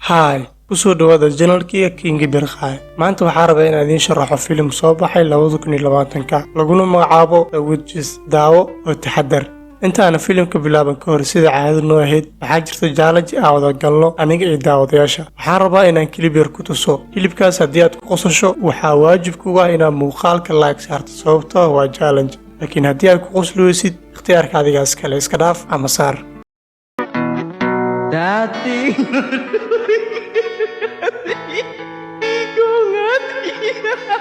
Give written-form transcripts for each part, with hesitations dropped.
Hi, kusoo dhawaada channelkiga Kingi Birqaay. Maanta waxaa rabaa inaan idiin sharaxo filim soo baxay 2020-ka, laguna magacaabo The Witches. Daawo oo taxadar. Intaana filimka bilaaban ka hor, sida caadada noo ahayd, waxaa jirta challenge aan wada galno aniga iyo daawadayaasha. Waxaan rabaa inaan clip yar ku tuso. Clipkaas haddii aad ku qosasho, waxaa waajib kugu ah inaad muuqaalka like saarto, sababtoo ah waa challenge. Laakiin haddii aad ku qosli weysid, ikhtiyaarka adigaas kale, iska dhaaf ama saar. Dating. Ko nga.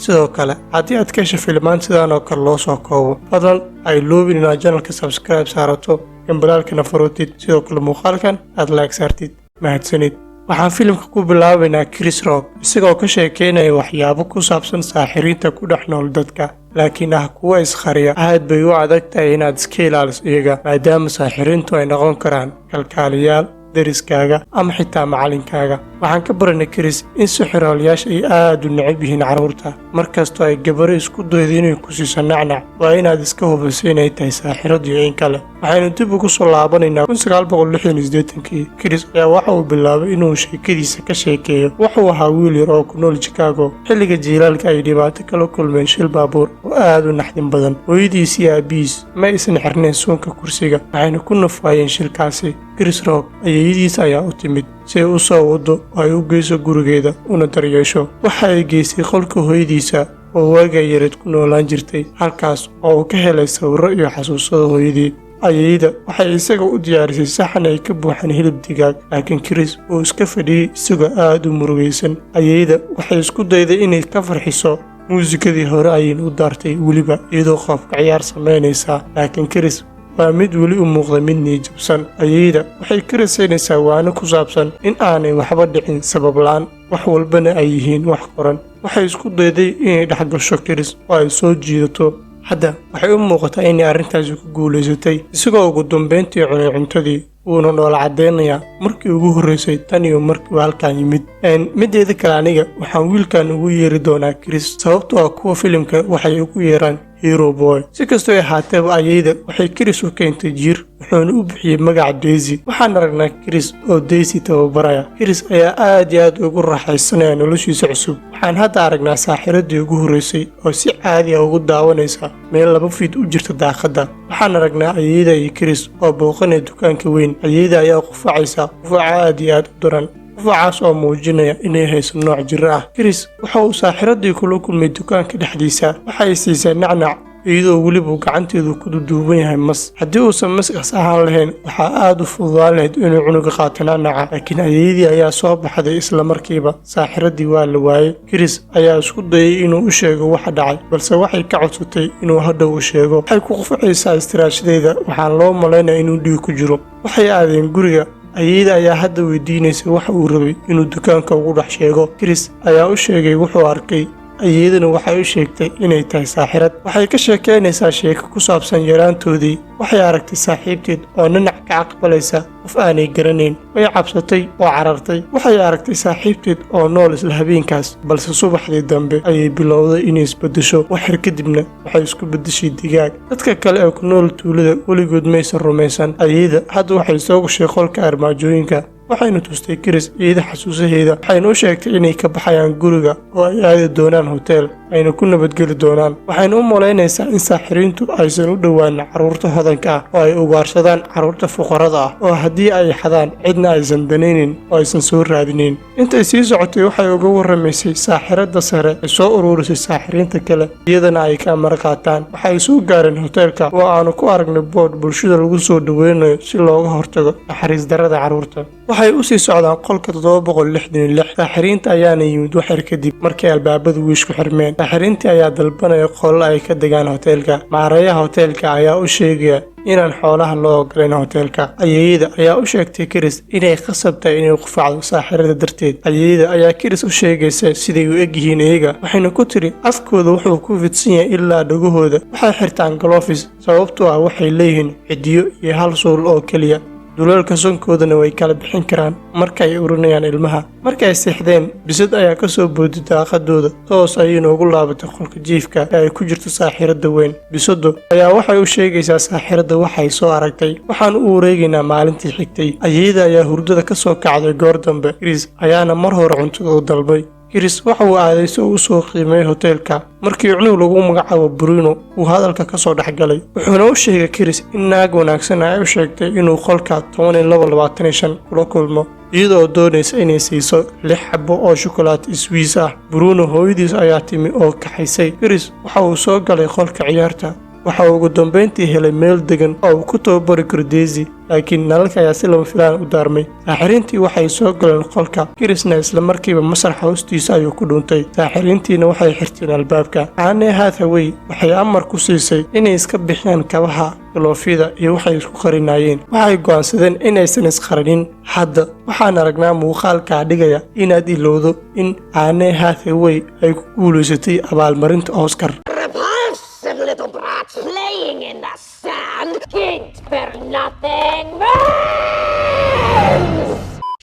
Sidoo kale, haddii aad ka hesho filimaan sidaan oo kale loo soo koobo, fadlan ha iloobin inaad channelka subscribe saarato, gambaleelkana furutid, sidoo kale muuqaalkan aad like saartid. Mahadsanid. Waxaan filimka ku bilaabaynaa Chris Rock isagoo ka sheekeynaya waxyaabo ku saabsan saaxiriinta ku dhex nool dadka, laakiin ah kuwa isqariya. Aad bay u adag tahay inaad iska ilaaliso iyaga, maadaama saaxiriintu ay noqon karaan kalkaaliyaal, deriskaaga ama xitaa macalinkaaga. Waxaan ka baranay Chris in sixiroolayaasha ay aad u necab yihiin carruurta. Markastoo ay gabaro isku daydo inay ku siiso nacnac, waa inaad iska hubiso inay tahay saaxirad iyo in kale. Waxaynu dib ugu soo laabanaynaa 1986-kii. Chris ayaa waxa uu bilaabay inuu sheekadiisa ka sheekeeyo. Wuxuu ahaa wiil yar oo ku nool Chicago. Xilliga jiilaalka ay dhibaato kala kulmeen shil baabuur oo aad u naxdin badan. Hooyadiis iyo aabihiis ma aysan xirnayn suunka kursiga, waxayna ku nafwaayeen shilkaasi. Chris Rock ayeeyadiis ayaa u timid si ay u soo wado oo ay u geyso gurigeeda una daryeesho. Waxa ay geysay qolka hooyadiisa oo waaga yareed ku noolaan jirtay, halkaas oo uu ka helay sawirro iyo xasuusada hooyadii. Ayeyda waxay isaga u diyaarisay saxan ay ka buuxaan hilib digaag, laakiin Chris uu iska fadhiyey isagoo aad u murugaysan. Ayeyda waxay isku dayday inay ka farxiso. Muusikadii hore ayayna u daartay, weliba iyadoo qoobka ciyaar samaynaysaa, laakiin Chris waa mid weli u muuqda mid niyadjabsan. Ayeyda waxay ka rasaynaysaa waano ku saabsan in aanay waxba dhicin sabab la'aan, wax walbana ay yihiin wax qoran. Waxay isku dayday inay dhex gasho Chris oo ay soo jiidato. Hadda waxay u muuqataa inay arrintaasi ku guulaysatay, isagoo ugu dambayntii cunay cuntadii, wuuna dhoola caddaynayaa markii ugu horraysay tan iyo markii uu halkan yimid. Mideeda kale, aniga waxaan wiilkan ugu yeeri doonaa Chris, sababtoo ah kuwa filimka waxay ugu yeeraan Hero Boy. Si kastoo ahaateeba, ayeyda waxay Chris u keentay jiir, wuxuuna u bixiyey magaca Daisy. Waxaan aragnaa Chris oo Daisy tababaraya. Chris ayaa aad iyo aad ugu raaxaysanaya noloshiisa cusub. Waxaan hadda aragnaa saaxiradii ugu horraysay oo si caadi ah ugu daawanaysa meel 2 feet u jirta daaqadda. Waxaan aragnaa ayeyda iyo Chris oo booqanaya dukaanka weyn. Ayeyda ayaa qufacaysa qufac aad iyo aad u daran, qufacaas oo muujinaya inay hayso nooc jiro ah. Chris waxa uu saaxiradii kula kulmay dukaanka dhexdiisa. Waxay siisay nacnac, iyadoo welibu gacanteedu ku duduuban yahay mas. Haddii uusan maskaas ahaan lahayn, waxaa aad u fududaan lahayd inuu cunuga qaato nacnaca, laakiin ayeeyadii ayaa soo baxday isla markiiba. Saaxiradii waa la waayey. Chris ayaa isku dayay inuu u sheego waxa dhacay, balse waxay ka codsatay inuu hadhow u sheego. Waxay ku qufacaysaa istiraashadeeda. Waxaan loo malaynaya inuu dhiig ku jiro. Waxay aadeen guriga. Ayeyda ayaa hadda weydiinaysa waxa uu rabay inuu dukaanka ugu dhex sheego. Chris ayaa u sheegay wuxuu arkay. Ayeydana waxay u sheegtay inay tahay saaxirad. Waxay ka sheekaynaysaa sheeko ku saabsan yaraantoodii. Waxay aragtay saaxiibteed oo nanac ka aqbalaysa qof aanay garanayn. Way cabsatay oo carartay. Waxay aragtay saaxiibteed oo nool isla habeenkaas, balse subaxdii dambe ayay bilowday inay isbeddesho. Waxyar kadibna waxay isku beddeshay digaag. Dadka kale ee ku nool tuulada weligood maysan rumaysan. Ayeyda hadda waxay soo gashay qolka armaajooyinka, waxayna tustay Chris iyada xasuusaheeda. Waxayna u sheegtay inay ka baxayaan guriga oo ay aadi doonaan hotel, ayna ku nabadgeli doonaan. Waxayna u malaynaysaa in saaxiriintu aysan u dhowaan carruurta hodanka ah oo ay ugaarsadaan carruurta fuqarada ah, oo haddii ay xadaan cidna aysan danaynin oo aysan soo raadinayn. Intay sii socotay, waxay uga warramaysay saaxiradda sare ay soo ururisay saaxiriinta kale, iyadana ay ka amar qaataan. Waxay soo gaareen hoteelka oo aanu ku aragnay boodh bulshada lagu soo dhoweynayo si looga hortago naxariis darrada carruurta. Waxay u sii socdaan qolka 766. Saaxiriinta ayaana yimid waxyar kadib markay albaabadu wiishku xirmeen. Saaxiriintii ayaa dalbanaya qollo ay ka degaan hoteelka. Maareeyaha hoteelka ayaa u sheegaya inaan xoolaha loo ogolayn hoteelka. Ayeeyada ayaa u sheegtay Chris inay khasab tahay inay qufacdo saaxirada darteed. Ayeeyada ayaa Chris u sheegaysa siday u egyihiin iyaga. Waxayna ku tiri afkooda wuxuu ku fidsan yahay ilaa dhagahooda. Waxay xirtaan gloves, sababtoo ah waxay leeyihiin cidiyo iyo hal suul oo keliya. Duleelka sankoodana way kala bixin karaan marka ay urinayaan ilmaha. Markay seexdeen, bisad ayaa ka soo booday daaqadooda, toos ayayna ugu laabatay qolka jiifka ee ay ku jirto saaxiiradda weyn. Bisadu ayaa waxay u sheegaysaa saaxiiradda waxay soo aragtay. Waxaan u wareegaynaa maalintii xigtay. Ayeeyada ayaa hurdada ka soo kacday goor dambe. Chris ayaana mar hore cuntada u dalbay. Chris waxa uu aaday si uu u soo qiimeeyo hoteelka markii cunug lagu magacaabo Bruno uu hadalka ka soo dhexgalay, wuxuuna u sheegay Chris in naag wanaagsan ay u sheegtay inuu qolka 1225 kula kulmo, iyadoo doonaysa inay siiso lix xabo oo shukulaato Swiss ah. Bruno hooyadiis ayaa timi oo kaxaysay. Chris waxa uu soo galay qolka ciyaarta. Waxa uu ugu dambayntii helay meel degan oo uu ku tababari karo Daisy, laakiin nalalka ayaa si lama filaan u daarmay. Saaxiriintii waxay soo galeen qolka, Chrisna isla markiiba masraxa hoostiisa ayuu ku dhuuntay. Saaxiriintiina waxay xirteen albaabka. Anne Hathaway waxay amar ku siisay inay iska bixiyaan kabaha, galoofyada iyo waxay isku qarinayeen. Waxay go'aansadeen inaysan isqarinin. Hadda waxaan aragnaa muuqaalkaa dhigaya inaad ilowdo in Anne Hathaway ay ku guulaysatay abaalmarinta Oscar. Repulsive little brats playing in the sand. Kids for nothing.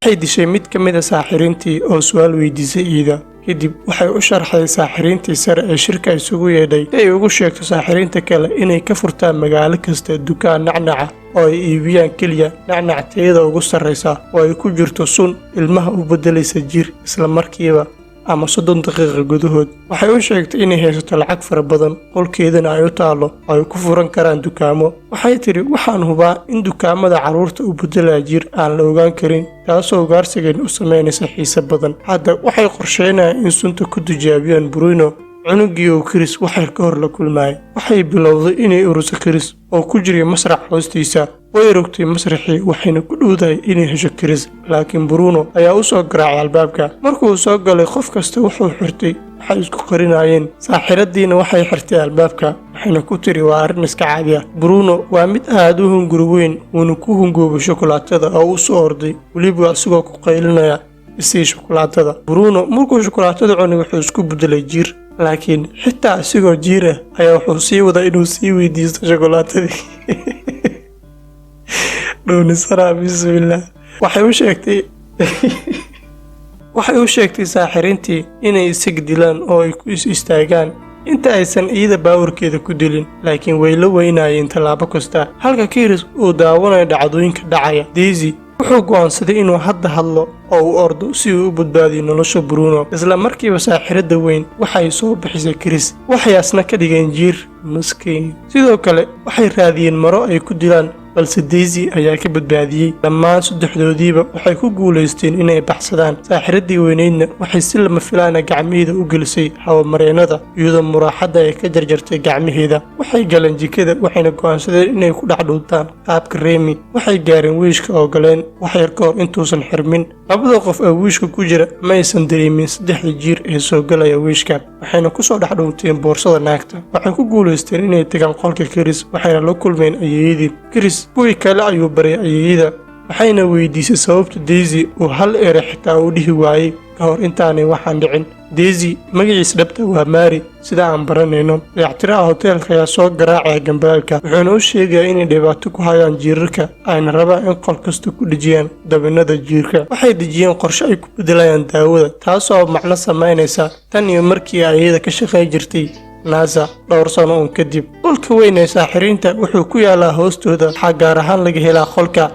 Waxay dishay mid ka mid ah saaxiriintii oo su'aal weydiisay iida. Kadib waxay u sharxday saaxiriintii sare ee shirka isugu yeedhay si ay ugu sheegto saaxiriinta kale inay ka furtaan magaalo kasta dukaan nacnaca oo ay iibiyaan keliya nacnac tayada ugu sarraysa oo ay ku jirto sun ilmaha u beddelaysa jir isla markiiba ama 30 daqiiqo gudahood. Waxay u sheegtay inay haysato lacag fara badan, qolkeedana ay u taallo oo ay ku furan karaan dukaamo. Waxay tidhi, "Waxaan hubaa in dukaamada carruurta u beddelaya jir aan la ogaan karin, taasoo ugaarsigan u samaynaysa xiise badan." Hadda waxay qorsheynayaan in sunta ku tijaabiyaan Bruno, cunugii uu Chris waxyar ka hor la kulmayay. Waxay bilowday inay uriso Chris oo ku jiray masrax hoostiisa. Way rogtay masraxii, waxayna ku dhowdahay inay hesho Chris, laakiin Bruno ayaa u soo garaacay albaabka. Markuu soo galay, qof kasta wuxuu xirtay waxay isku qarinayeen. Saaxiraddiina waxay xirtay albaabka, waxayna ku tiri, "Waa arrin iska caadi ah." Bruno waa mid aad u hunguri weyn, wuuna ku hungoobay shukulaatada oo u soo orday, weliba isagoo ku qaylinaya, "Isii shukulaatada." Bruno markuu shukulaatada cunay, wuxuu isku bedelay jiir, laakiin xitaa isigoo jiir ah ayaa wuxuu sii wadaa inuu sii weydiisto shukulaatadii. Dhuunisana, bismillaah. Waxay u sheegtay saaxiriintii inay isag dilaan oo ay ku is istaagaan inta aysan iyada baawarkeeda ku dilin, laakiin way la weynaayeen tallaabo kasta, halka Chris uu daawanayo dhacdooyinka dhacaya. Daisy wuxuu go'aansaday inuu hadda hadlo oo uu ordo si uu u badbaadiyo nolosha Bruno. Isla markiiba saaxiradda weyn waxay soo bixisay Chris, waxay asna ka dhigeen jiir maskiin. Sidoo kale waxay raadiyeen maro ay ku dilaan, balse Daisy ayaa ka badbaadiyey. Dhammaan saddexdoodiiba waxay ku guulaysteen inay baxsadaan. Saaxiraddii weyneydna waxay si lama filaana gacmaheeda u gelisay hawamareennada, iyadoo muraaxadda ay ka jarjartay gacmaheeda. Waxay galeen jikada, waxayna go'aansadeen inay ku dhex dhuuntaan qaabka Remi. Waxay gaareen wiishka oo galeen wax yar ka hor intuusan xirmin. Labada qof ee wiishka ku jira ma aysan dareemin saddexda jiir ee soo galaya wiishka, waxayna kusoo dhex dhuunteen boorsada naagta. Waxay ku guulaysteen inay tagaan qolka Chris, waxayna la kulmeen ayeeyadii. Chris kuwii kale ayuu baray ayeeyada, waxayna weydiisay sababta Daisy uu hal ere xitaa uu dhihi waayey ka hor intaanay waxaan dhicin. Daisy magaciisa dhabta waa Mary, sida aan baranayno. Dayactiraha hoteelka ayaa soo garaacaya gambaleelka, wuxuuna u sheegayaa inay dhibaato ku hayaan jiirarka, ayna rabaan in qol kasta ku dhejiyaan dabinada jiirka. Waxay dejiyeen qorshe ay ku bedelayaan daawada, taasoo macno samaynaysa tan iyo markii ay iyada ka shaqayn jirtay NASA dhowr sano uun kadib. Qolka weyn ee saaxiriinta wuxuu ku yaalaa hoostooda. Waxaa gaar ahaan laga helaa qolka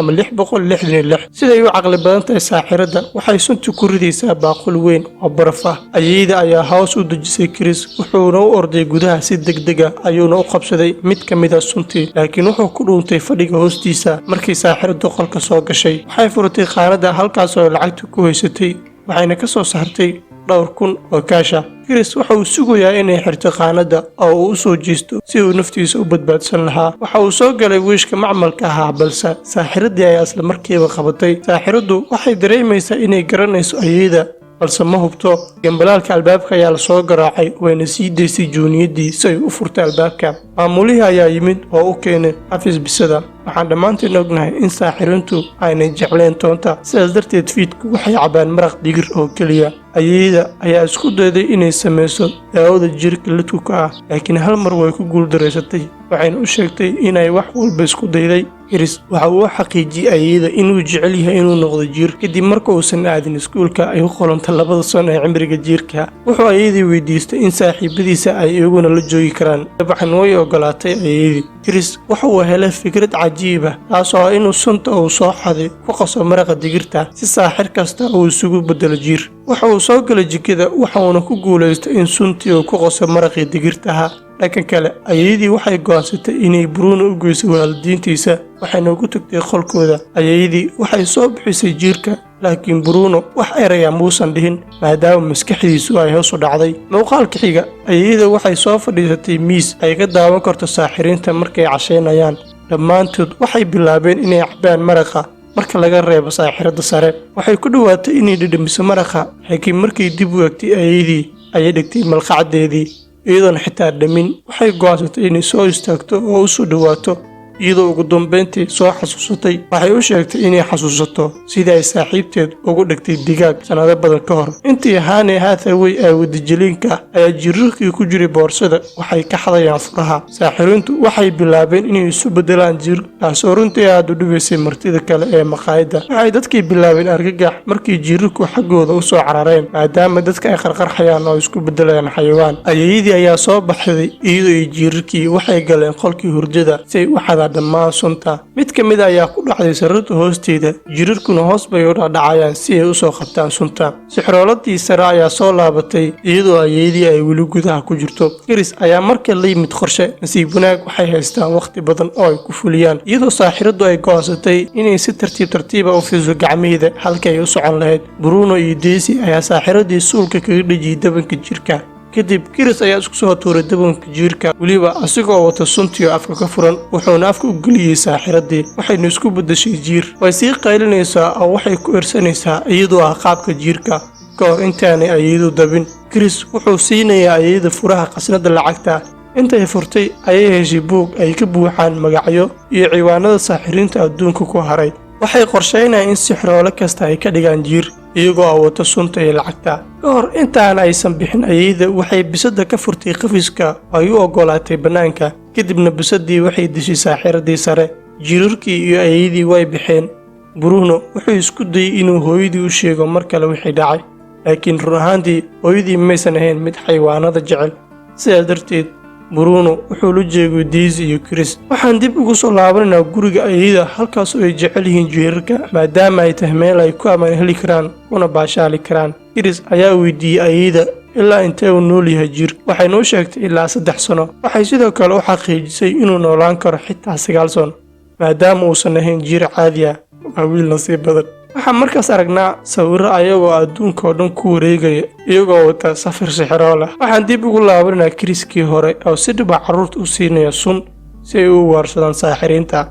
ama 666. Siday u caqli badan tahay saaxiradda, waxay sunta ku ridaysaa baaqul weyn oo baraf ah. Ayeyda ayaa hoos u dejisay Chris, wuxuuna u orday gudaha. Si degdeg ah ayuuna u qabsaday mid ka mid ah suntii, laakiin wuxuu ku dhuuntay fadhiga hoostiisa. Markii saaxiraddu qolka soo gashay, waxay furatay qaanadda halkaasoo ay lacagta ku haysatay, waxayna ka soo saartay dhowr kun oo kaasha. Chris waxa uu sugayaa inay xirto qaanadda oo uu u soo jeesto si uu naftiisa u badbaadsan lahaa. Waxa uu soo galay wiishka macmalka ahaa, balse saaxiraddii ayaa isla markiiba qabatay. Saaxiraddu waxay dareemaysaa inay garanayso ayeyda, balse ma hubto. Gambalaalka albaabka ayaa lasoo garaacay, wayna sii daysay juuniyaddii si ay u furtay albaabka. Maamulihii ayaa yimid oo u keenay xafiis bisada. Waxaan dhammaanteen ognahay in saaxiriintu aynay jecleen toonta, sidaas darteed fiidku waxay cabaan maraq digir oo keliya. Ayeeyada ayaa isku dayday inay samayso daawada jirka lidku ka ah, laakiin hal mar way ku guuldaraysatay, waxayna u sheegtay inay wax walba isku dayday. Chris waxa uu u xaqiijiyey ayeeyada inuu jecel yahay inuu noqdo jiir kadib marka uusan aadin iskuulka ay u qolanto 2da sano ee cimriga jiirka. Wuxuu ayeeyadii weydiistay in saaxiibadiisa ay iyaguna la joogi karaan. Dabcan way ogolaatay ayeeyadii. Chris waxa uu helay fikrad cajiib ah, taasoo ah inuu sunta uu soo xaday ku qaso maraqa digirta si saaxir kasta uu isugu bedelo jiir. Waxa uu soo galay jikada, waxa uuna ku guulaystay in suntii uu ku qaso maraqii digirtaha. Dhanka kale, ayeeyadii waxay go'aansatay inay Bruno u geyso waalidiintiisa, waxayna ugu tagtay qolkooda. Ayeeyadii waxay soo bixisay jiirka, laakiin Bruno wax eraya muusan dhihin maadaama maskaxdiisu ay hoos u dhacday. Muuqaalka xiga, ayeeyada waxay soo fadhiisatay miis ay ka daawan karto saaxiriinta markay cashaynayaan. Dhammaantood waxay bilaabeen inay cabaan maraqa marka laga reebo saaxiradda sare. Waxay ku dhowaatay inay dhedhamiso maraqa, laakiin markay dib u egtay ayeeyadii ayay dhigtay malqacdeedii iyadoona xitaa dhamin. Waxay go'aansatay inay soo istaagto oo u soo dhowaato, iyadoo ugu dambayntii soo xasuusatay. Waxay u sheegtay inay xasuusato sidii ay saaxiibteed ugu dhigtay digaag sannado badan ka hor. Intii Anne Hathaway ee wadajiliinka ayaa jiirarkii ku jiray boorsada waxay ka xadayaan furaha. Saaxiriintu waxay bilaabeen inay isu beddelaan jir, taasoo runtii aad u dhibaysay martida kale ee maqaayadda. Waxay dadkii bilaabeen argagax markii jiirarku xaggooda u soo carareen, maadaama dadka ay qarqarxayaan oo isku beddelayaan xayawaan. Ayeeyadii ayaa soo baxday iyadoo ay jiirarkii waxay galeen qolkii hurdada si ay u xadaan dhammaan sunta. Mid ka mid a ayaa ku dhacday sariirta hoosteeda, jiirarkuna hoos bay u dhacdhacayaan si ay u soo qabtaan sunta. Sixrooladii sare ayaa soo laabatay iyadoo ayeeyadii ay weli gudaha ku jirto. Chris ayaa marka la yimid qorshe. Nasiib wanaag, waxay haystaan waqti badan oo ay ku fuliyaan, iyadoo saaxiraddu ay go'aansatay inay si tartiib tartiiba u fiso gacmaheeda halkii ay u socon lahayd. Bruno iyo Daisy ayaa saaxiradii suulka kaga dhejiyey dabanka jirka. Kadib Chris ayaa isku soo tuuray dabanka jiirka, weliba asigoo wata suntii oo afka ka furan, wuxuuna afka u geliyey saaxiradii, waxayna isku beddeshay jiir. Way sii qaylinaysaa oo waxay ku ersanaysaa iyadoo ah qaabka jiirka. Ka hor intaanay ayadu dabin, Chris wuxuu siinayaa ayada furaha qasnada lacagta. Intay furtay ayay heshay buug ay ka buuxaan magacyo iyo ciwaanada saaxiriinta adduunka ku haray. Waxay qorsheynayaan in sixroole kasta ay ka dhigaan jiir iyagoo a wato sunta iyo lacagta. Ka hor intaan aysan bixin, ayeyda waxay bisada ka furtay qafiska oo ay u oggolaatay bannaanka. Kadibna bisadii waxay dishay saaxiradii sare. Jiirarkii iyo ayeydii way baxeen. Bruno wuxuu isku dayey inuu hooyadii u sheego mar kale wixii dhacay, laakiin run ahaantii hooyadii maysan ahayn mid xayawaanada jecel. Sidaas darteed Bruno wuxuu la jeegay Daisy iyo Chris. Waxaan dib ugu soo laabanaynaa guriga ayeyda, halkaas oo ay jecel yihiin jiirarka, maadaama ay tahay meel ay ku amaan heli karaan kuna baashaali karaan. Chris ayaa weydiiyey ayeyda ilaa intee uu nool yahay jiir. Waxay noo sheegtay ilaa 3 sano. Waxay sidoo kale u xaqiijisay inuu noolaan karo xitaa 9 sano, maadaama uusan ahayn jiir caadi ah. Waa wiil nasiib badan. Waxaan markaas aragnaa sawirro ayagoo adduunka oo dhan ku wareegaya iyagoo wata safar sixiroo leh. Waxaan dib ugu laabanaa Chris-kii hore oo si dhiba carruurta u siinaya sun si ay u ugaarsadaan saaxiriinta.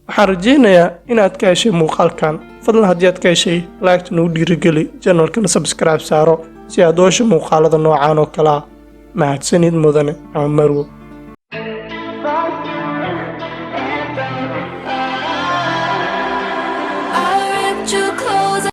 Waxaan rajaynayaa inaad ka heshay muuqaalkan. Fadlan haddii aad ka heshay, like-ta nagu dhiirigeli, channel-kana subscribe saaro si aad u hesho muuqaalada noocaan oo kale ah. Mahadsanid, mudane ama marwo.